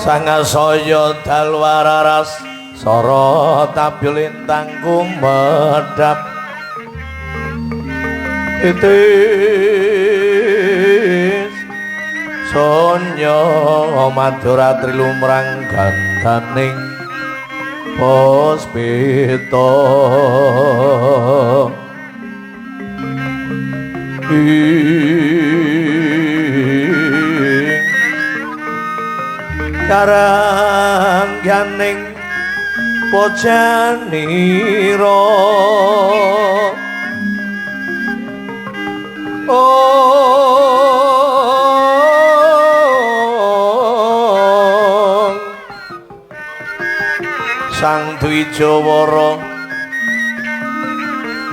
Sangasaya dalwararas sara tabyul lintang kumedhap titis sonya madyaratri lumrang gandaning puspita ing karangyaning pojanira ong Sang Dwijawara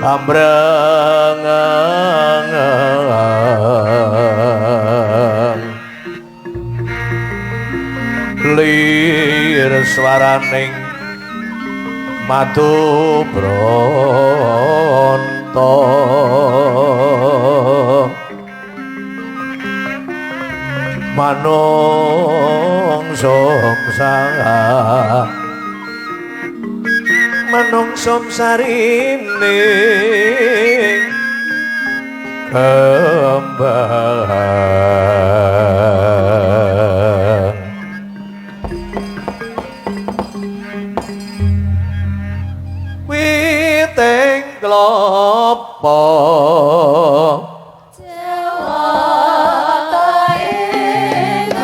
pambreng lir swaraning madu bronto manungsam sarine kembang witing klopo Jawata ing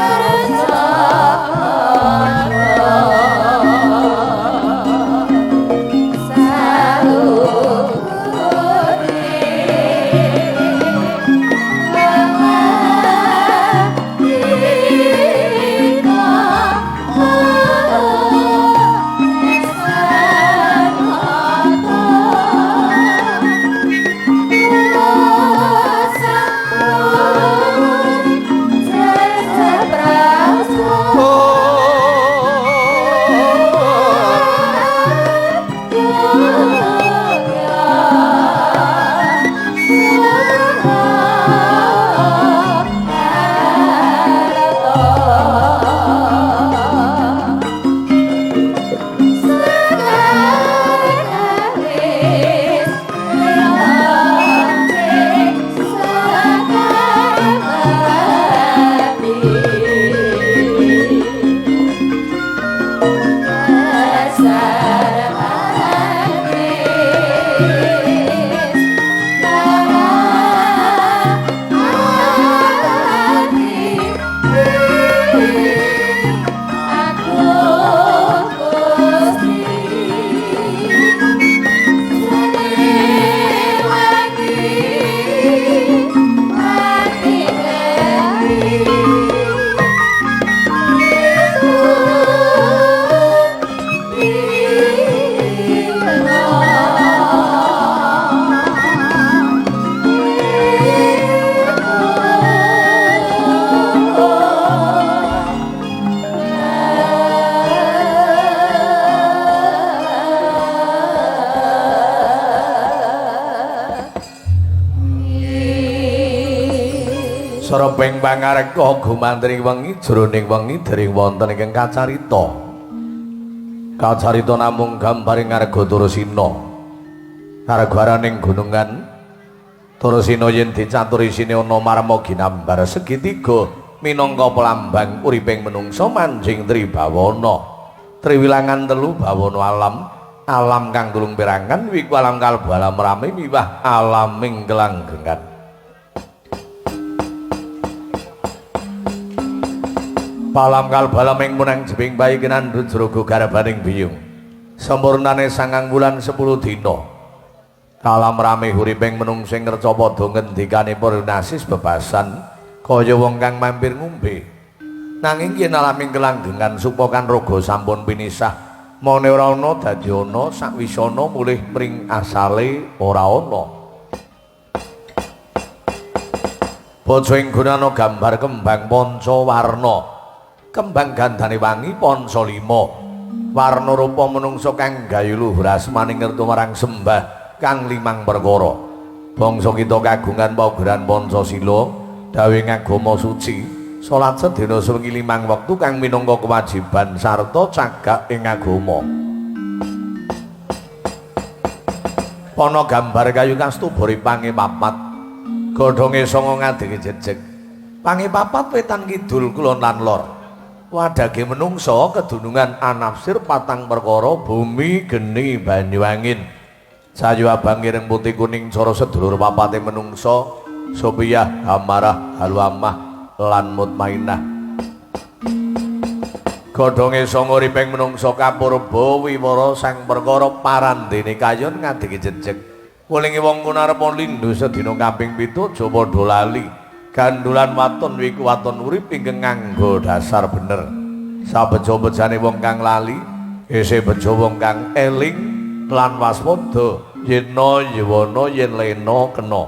Saraping pangareka gumantring wengi jroning wengi dering wonten ingkang kacarita. Kacarita namung gambaring ngarga Turasina. Ngargaraning gunungan Turasina yen dicatur isine ana marma ginambar segitiga minangka pelambang uriping menungsa manjing tribawana. Triwilangan telu bawana alam, alam kang tulung perangan wiku alam kalbu alam rame miwah alaming kelanggengan. Palam kalbalam ing munang jebing bayi kinandhut jrogo garbaning biyung. Sempurnane 9 wulan 10 dina. Kalam rame uriping menungsa ing ngerca padha ngendikane Purnasis bebasan kaya wong kang mampir ngombe. Nanging yen alaming kelanggengan supokan raga sampun pinisah, mone ora ana dadi ana sakwisana mulih mring asale ora ana. Bojo ing gunana gambar kembang panca warna. Kembang gandane wangi panca lima. Warna rupa menungsa kang gayu luhur asmaning ngertu marang sembah kang limang perkara. Bangsa kita kagungan paugeran Pancasila, dawuhing agama suci. Salat sedina sewengi 5 wektu kang minangka kewajiban sarta cagak ing agama. Ana gambar kayu kastuburi pange papat. Godhonge sanga ngadege jejeg. Pange papat wetan kidul kulon lan lor. Wadhage menungsa kedunungan anafsir patang perkara bumi geni banyu angin. Sayu abang ireng putih kuning cara sedulur papate menungsa Sopiah, Amarah, Haluamah lan Mutmainah. Godhonge sanga ripeng menungsa kapurba wiwara sang perkara parandene kayon ngadege jejeg. Welinge wong kono arep lindhu sedina kaping 7 aja padha lali. Gandulan waton wiku waton urip ingkang nganggo dasar bener. Sabejo-bejane wong kang lali, isih bejo wong kang eling lan waspada yena yewana yen lena kena.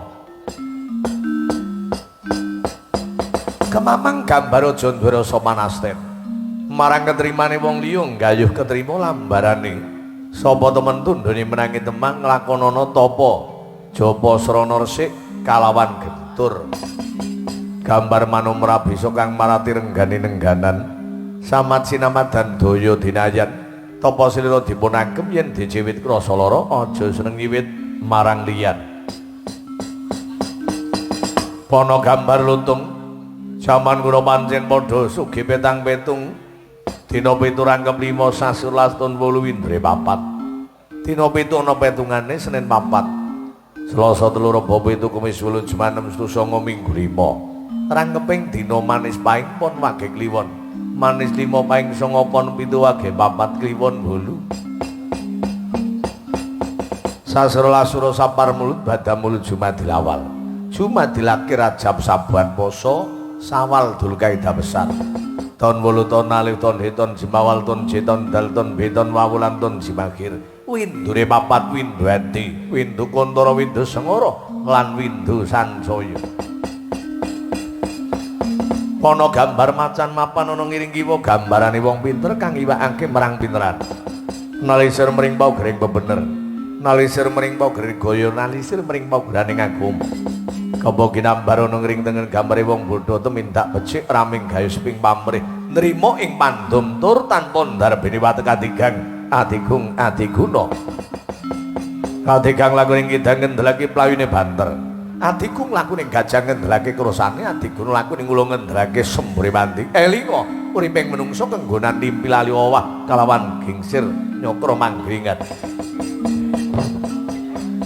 Kemamang gambar aja duwe rasa panasten. Marang ketrimane wong liya nggayuh ketrima lambarane. Sapa temen tundhone menangi temang nglakonana tapa japa srana resik kalawan gentur. Gambar manumra bisa kang marati renggane nengganan. Samat sinamadan daya dinayan. Tapa slira dipun agem yen diciwit krasa lara aja seneng nyiwit marang liyan. Pana gambar lutung jaman kuno pancen padha sugih petang petung. Dina 7 rangkep 5 sasi 12 ton 8 windre 4. Dina 7 ana petungane Senin 4. Selasa 3 Rebo 7 Kamis 8 Jumat 6 Setu 9 Minggu 5. Rangkeping dina manis paing pon wage kliwon. Manis 5 paing 9 pon 7 wage 4 kliwon 8. Sasi 12 sura sapar mulut badha mulut Jumadil awal. Jumadil akhir Rajab Sabuan poso Sawal Dzulkaidah besar. Ton 8 ton alif ton he ton jimawal ton j ton dal ton b ton wawulan ton jimakhir. Windure papat windu ati, windu kontara windu sengara lan windu sancaya. Ana gambar macan mapan ana ngiring kiwa gambarane wong pinter kang iwakake marang pinteran. Nalisir mring paugering bebener. Nalisir mring paugering gaya, nalisir mring paugeraning agama. Kaba ginambar ana ngring tengen gambare wong bodho tumindak becik raming gayus ping pamrih nrimo ing pandum tur tanpa ndarbene watek adigang adigung adiguna. Kadigang laku ing kidang ngendelake playune banter. Adigung laku ning gajah ngendelake krosane, adiguna laku ning ula ngendelake sembure mandi. Elinga uriping menungsa kenggonan limpi lali owah kalawan gingsir nyokra manggringan.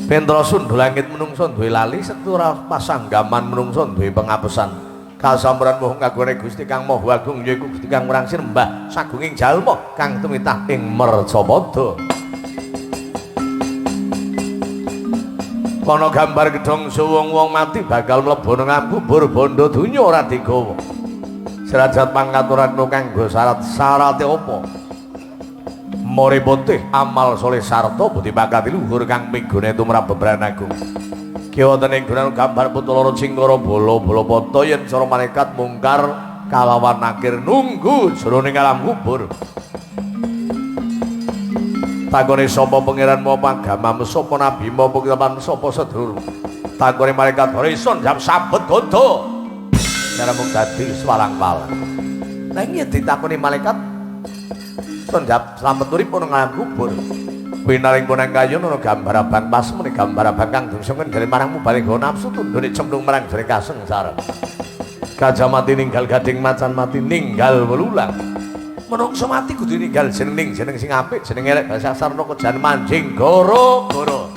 Pendra sundha langit menungsa duwe lali setura pasanggaman menungsa duwe pengapesan. Kasamran muh kagungane Gusti Kang Maha Agung yaiku Gusti Kang Murang Sirembah sagunging jalma kang tumitah ing mercapada. Ana gambar gedhong wong-wong mati bakal mlebu nang kubur bondo donya ora digawa. Serajat pangkaturan kanggo syarat syarate apa? More putih amal soleh sarta budi pakati luhur kang migune tumrap bebrayan agung. Ki wonten ing gunan gambar putu loro cingkara bala-bala pata yen cara malaikat mungkar kalawan nakir nunggu jroning alam kubur. Takone sapa pangeranmu apa agamamu sapa nabimu apa kitaban sapa sedulur. Takone malaikat ora iso jam sabet gondo. Cara mung dadi swalang-walang. Lah yen ditakoni malaikat sonjap slamet urip ana ngalam kubur. Winaring konang kayun ana gambar abang pas muni gambar abang kang dungsa ngendhele marang mubale go nafsu tundhone cemplung marang jroning kasengsara. Gajah mati ninggal gading macan mati ninggal welulang. Menungso mati kudu ninggal jeneng jeneng sing apik jeneng elek basa sarana kejan manjing goro-goro.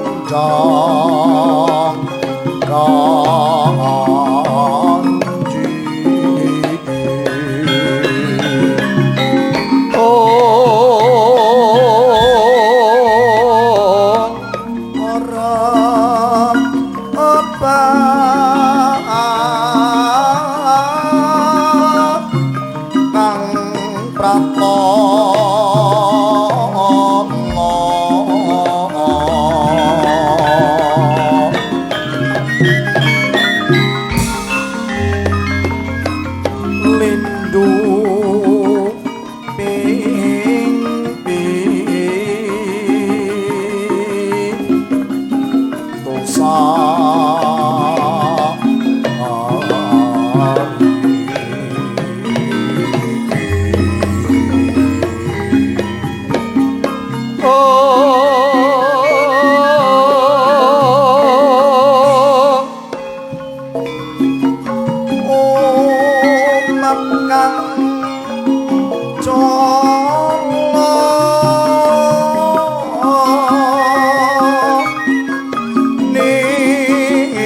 Sanjang kanji Oh ora apa kang prapta lindu ping dosa Oh Omap kang cala niti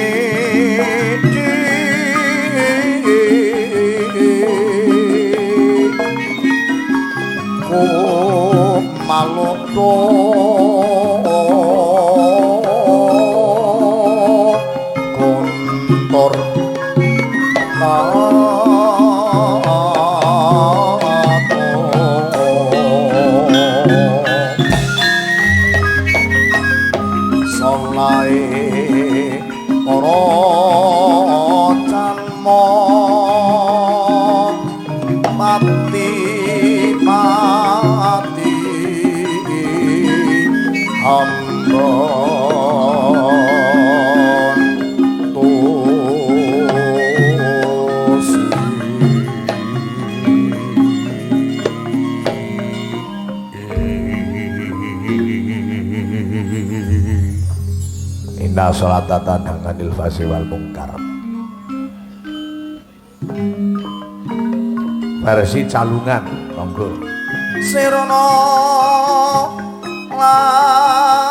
kumaloto gontor Solae para canma pati pati hamba tosi. Inna sholata tanhanganil fasi wal mungkar. Versi calungan, monggo. Sirna larut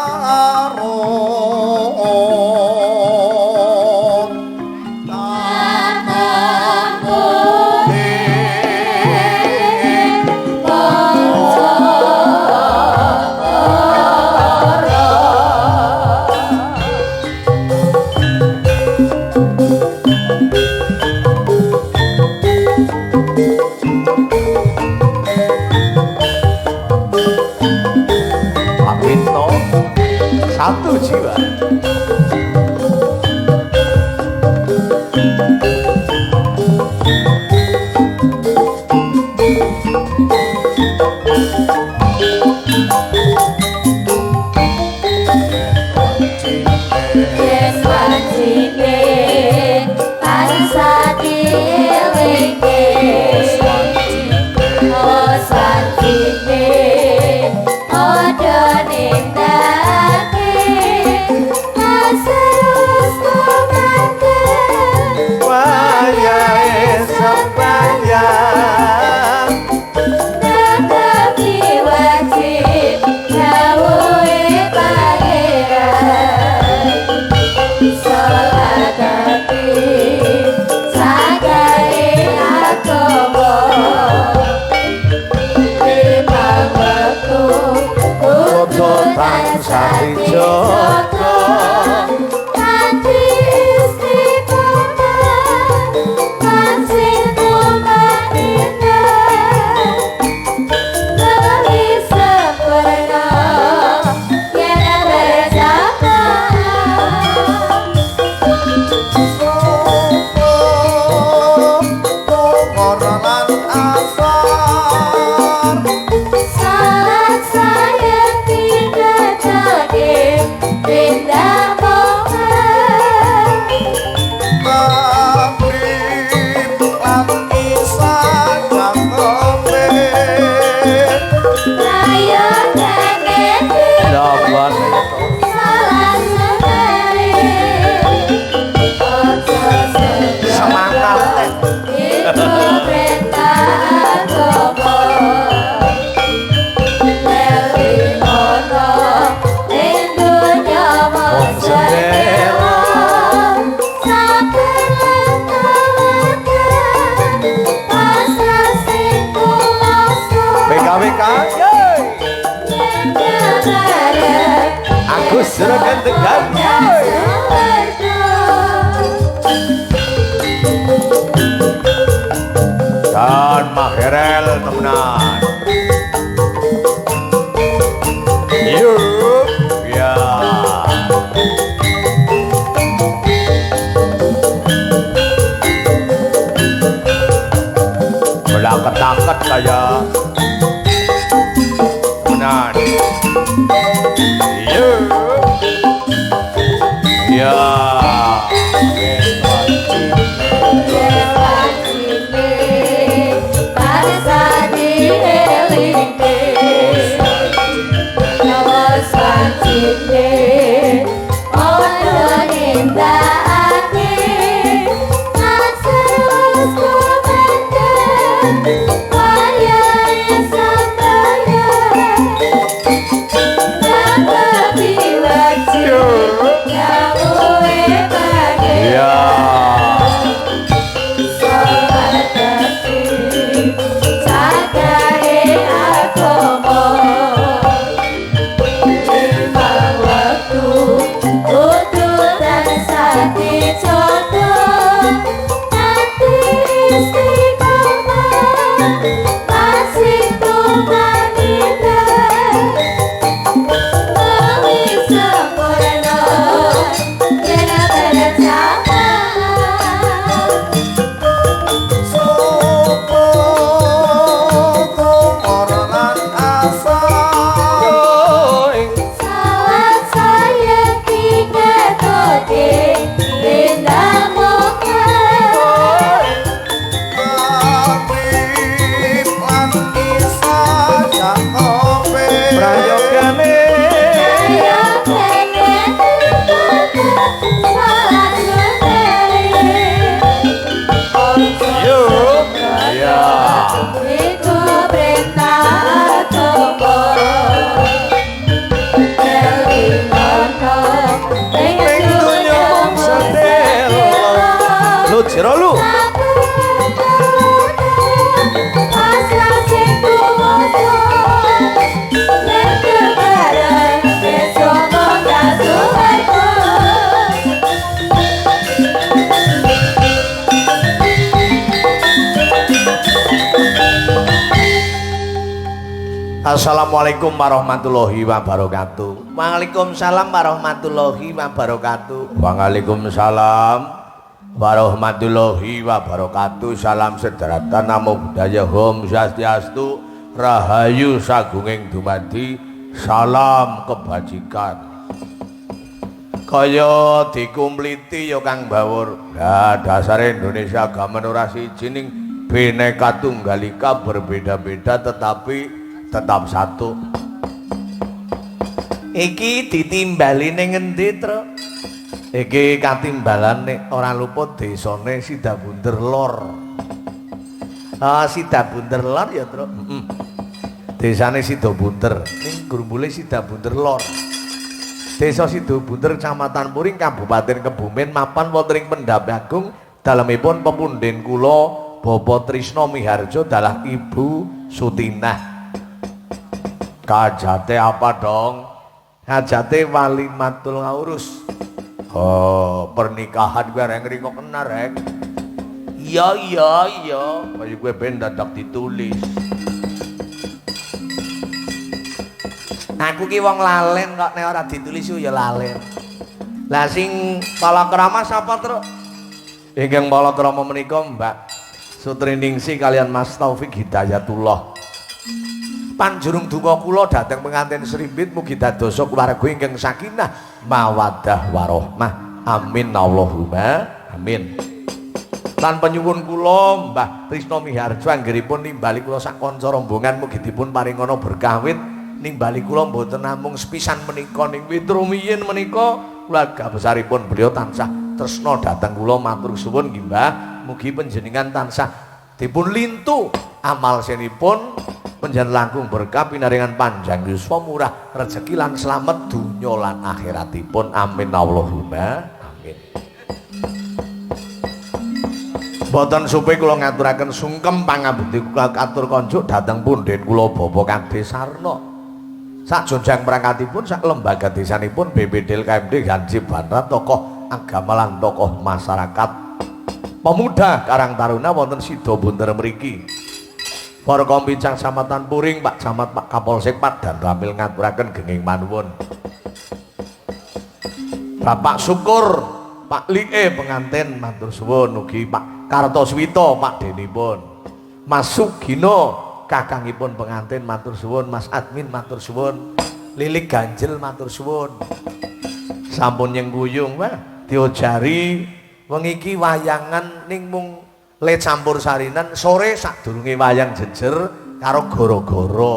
Pak Witno satu jiwa. Yen wajine tansah dielingke, oh swajine padha nindakake aserus kumandhang Wayahe sembahyang netepi wajib dawuhe pangeran. Salat Dan maherel temenan. Yup, ya. Melaket-laket kaya temenan. Yup. Ya. Assalamualaikum warahmatullahi wabarakatuh. Waalaikumsalam warahmatullahi wabarakatuh. Waalaikumsalam warahmatullahi wabarakatuh. Salam sejahtera, namo buddhaya, om swastiastu, rahayu sagunging dumadi, salam kebajikan. Kaya dikumpliti ya Kang Bawur. Nah, dasare Indonesia gamen ora siji ning Bhinneka Tunggal Ika, berbeda-beda tetapi tetap satu. Iki ditimbali ning ngendi, Tru? Iki katimbalane ora luput desane Sidabunder Lor. Ah, Sidabunder Lor ya, Tru. Heeh. Desane Sidabunder, ning grumbule Sidabunder Lor. Desa Sidabunder, Kecamatan Puring, Kabupaten Kebumen, mapan wonten ing Pendhap Agung, dalemipun pepunden kula Bapak Trisno Miharjo dalah Ibu Sutinah. Kajate apa dong? Hajate walimatul ngaurus. Oh, pernikahan gue reng ringo kena rek. Iya iya iya. Kaya gue ben dadak ditulis. Aku ki wong lalen kok nek ora ditulis ya lalen. Lah sing palakrama sapa, Truk? Ingkang palakrama menika Mbak Sutriningsih kalian Mas Taufik Hidayatullah. Panjurung donga kula dhateng pengantin srimbit mugi dadosa keluarga ingkang sakinah mawaddah warahmah. Amin Allahumma amin. Lan penyuwun kula Mbah Trisno Miharjo anggenipun nimbali kula sak kanca rombongan mugi dipun paringana berkah wit nimbali kula mboten namung sepisan menika ning wit rumiyin menika keluarga besaripun beliau tansah tresna dhateng kula. Matur suwun nggih Mbah, mugi panjenengan tansah dipun lintu amal senipun panjenengan langkung berkah pinaringan panjang yuswa murah rezeki lan slamet donya lan akhiratipun. Amin Allahumma amin. Mboten supe kula ngaturaken sungkem pangabekti kula katur konjuk dhateng punden kula Bapak Kades Sarno sak jonjang perangkatipun sak lembaga desanipun BPD LKMD Hansip Banrat, tokoh agama lan tokoh masyarakat pemuda Karang Taruna wonten Sidabunder mriki. Para kompincang Kecamatan Puring, Pak Camat, Pak Kapolsek, Pak Dan Ramil ngaturaken genging manuwun. Bapak Syukur, Pak Lie pengantin matur suwun, ugi Pak Kartoswito Pak Denipun. Mas Sugino kakangipun pengantin matur suwun, Mas Admin matur suwun, Lilik Ganjel matur suwun. Sampun nyengkuyung wah diojari wengi iki wayangan ning mung le campur sarinan sore sadurunge wayang jejer karo goro-goro.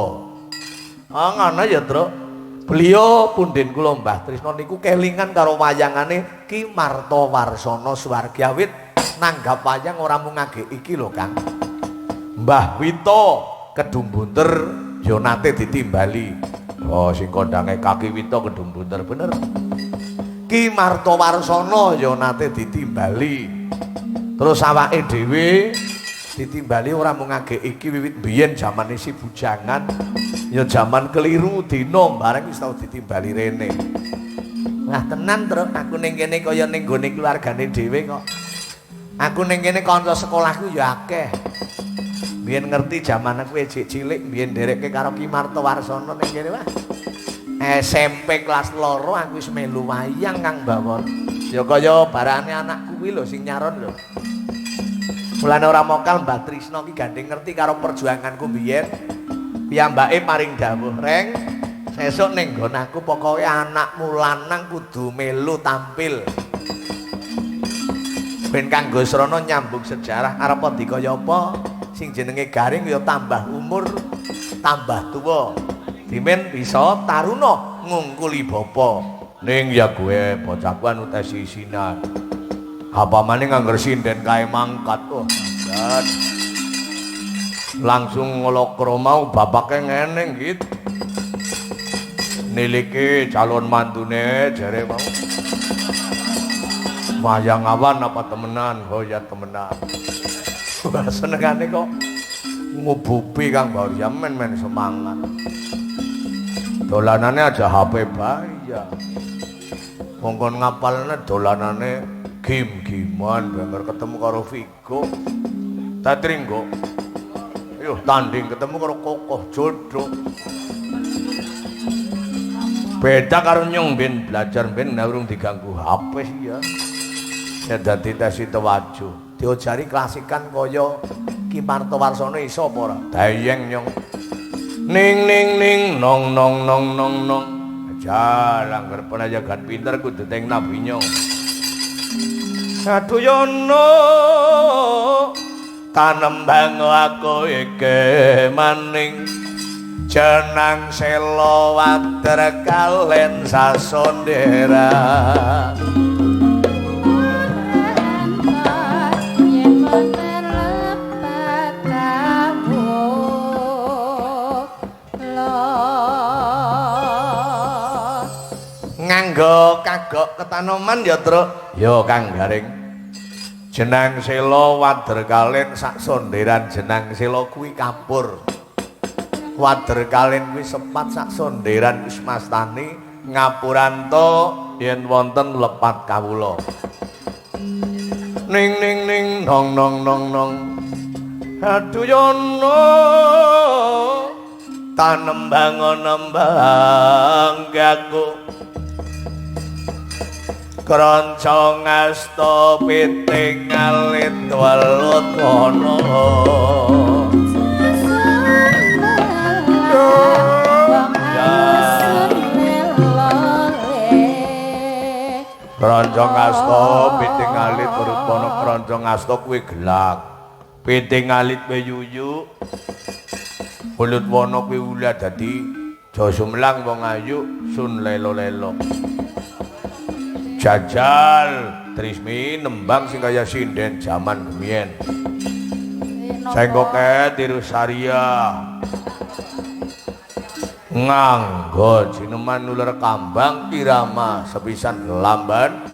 Ah ngono ya, Truk. Beliau punden kula Mbah Trisno niku kelingan karo wayangane Ki Marto Warsono Suwargi awit nanggap wayang ora mung ngage iki lho, Kang. Mbah Wito Kedung Bunter ya nate ditimbali. Oh, sing kondange Kaki Wito Kedung Bunter bener. Ki Marto Warsono ya nate ditimbali. Terus awake dhewe ditimbali ora mung ngage iki wiwit biyen jamane si bujangan ya jaman keliru dina bareng wis tau ditimbali rene. Wah tenan, Truk, aku ning kene kaya ning gone keluargane dhewe kok. Aku ning kene kanca sekolahku ya akeh. Biyen ngerti jaman aku ejek cilik biyen nderekke karo Ki Marto Warsono ning kene wah. SMP kelas 2 aku wis melu wayang Kang Bawon. Ya kaya barane anakku kuwi lho sing nyaron lho. Mulane ora mokal Mbah Trisno ki gandeng ngerti karo perjuanganku biyen. Piyambake paring dawuh, "Reng, sesuk ning nggon aku pokoke anakmu lanang kudu melu tampil." Ben kanggo srana nyambung sejarah arep dikaya apa sing jenenge Garing ya tambah umur, tambah tuwa. Dimen bisa taruna ngungkuli bapa. Ning ya gue bocahku anu tes isinan. Apa maning angger sinden kae mangkat. Oh, jan. Langsung ngelokro mau bapake ngene gitu. Niliki calon mantune jere mau. Wayang awan apa temenan? Oh ya temenan. Wah senengane kok ngubupi Kang Baur ya men semangat. Dolanane aja HP bae ya. Wong kon ngapalne dolanane game-gamean bener ketemu karo Vigo. Tatringgo. Yo tanding ketemu karo Kokoh jodoh. Beda karo nyong ben belajar ben urung diganggu HP sih ya. Ya dadi tes wajuh. Diojari klasikan kaya Ki Marto Warsono iso apa ora? Dayeng nyong. Ning ning ning nong nong nong nong nong. Aja langgar penajagan pinter kudu teng nabi nyong. Aduh yono tanembang aku iki maning jenang selo water kalen sasondera. Nganggo kagok ketanoman ya, Truk. Yo Kang Garing. Jenang selo wader kalen sak sonderan, jenang selo kuwi kapur. Wader kalen kuwi sepat sak sonderan wis mastani ngapuranto yen wonten lepat kawula. Ning ning ning nong nong nong nong. Aduh yono tanembang nembang gaku. Kronco ngasto piting alit welut kono. Kronco ngasto piting alit welut kono. Kronco ngasto kuwi gelak, piting alit kuwi yuyu, welut wono kuwi ulah dadi aja sumlang wong ayu sun lelo-lelo. Jajal Trismi nembang sing kaya sinden jaman gemien. Senggoke tiru Saria. Nganggo jineman uler kambang irama sepisan lamban.